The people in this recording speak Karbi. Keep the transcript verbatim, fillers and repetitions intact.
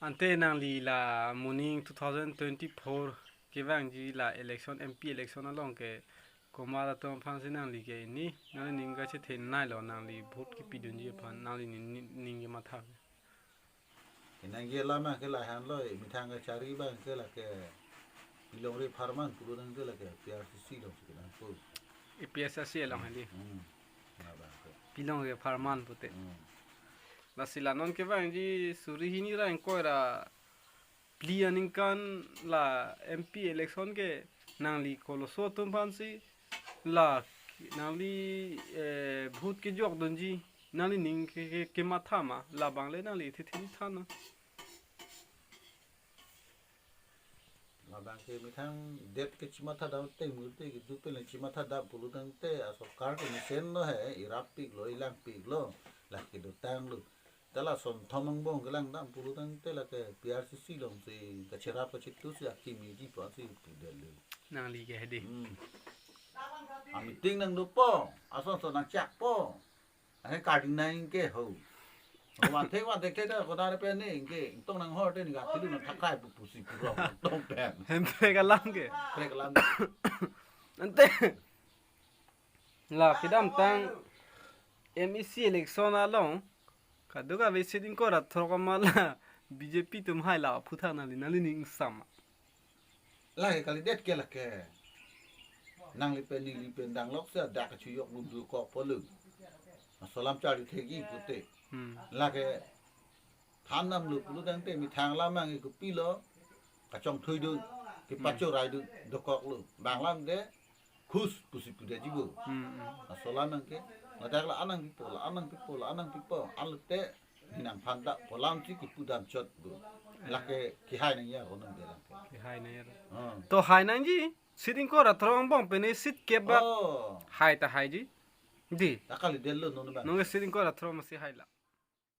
Ante nangli la moning two thousand twenty-four kevangji la election, M P election along ke komat atum aphansi nangli ke ini, nangli ning kachethenei lo, nangli vote kepidunji aphan nangli ning, ning, ning kematha? Nangji alam ke lahenlo, methang kachari abang ke lake pilongri apharman pulo tangte lake P R C C alongsi kenangpo. A P S S C along hadi. Hmm. Labang ke. Pilongri apharman pute. Hmm. Lasi la non kevangji suri hini ra ingkoi ra phli aningkan la M P election ke nangli koloso atum aphansi la nangli, eh, vote kejokdunji, nangli ning ke, ke, kematha ma, labang le nangli thethe than non. Labang ke methang det ke chimatha dam te murti ke dupe le chimatha dam pulo tangte asorkar ke mesenlo he, irap piklo, ilang piklo, la kedotanglo. Ta la son thom angbong kelang dam pulo tangte lake P R C C alongsi kacherap kachetusi akimi ji aphansi pudel le. Nangli ke hadi. Hmm. A meeting nangdopo, ason son nangchakpo. Ane carding nang ke ho. Ho van thek van thek thek da koda re pen ne ke tong nanghor te ne ga thilu nangthakrai pu pusi pura tong pen. Hemprek alam ke. Prek alam. Ante la kedamtang M E C election along kadokave seat ingkoi ra throk amat la B J P atum hai la aphuthak nangli, nangli ning ingsam ma? Lake kalidet ke lake. Nangli pen neli pen danglok se dak kachuyok lum dokok polo. Aso alam charli thekji pute. Hmm. Lake than damlo pulo tangte methang alam nang ikopilo. Kachongthui do, kepachorai do, dokoklo. Bang alam de, khus pusi pudetji bo. Hmm, hmm. Aso alam nang ke, ladak la anang pipo, la anang pipo, la anang pipo, alote, hinang phanta, pu alamsi kepu dam chot bo. Lake kehai nangji ko nang de lake. Kehai nangji. Hmm. To hai nangji, seat ingkoi ra throk angbong pen ne seat kep bak. Oh. Hai ta haiji. Di. Akali del lo non bang. Non ke seat ingkoi ra throk amatsi hai la.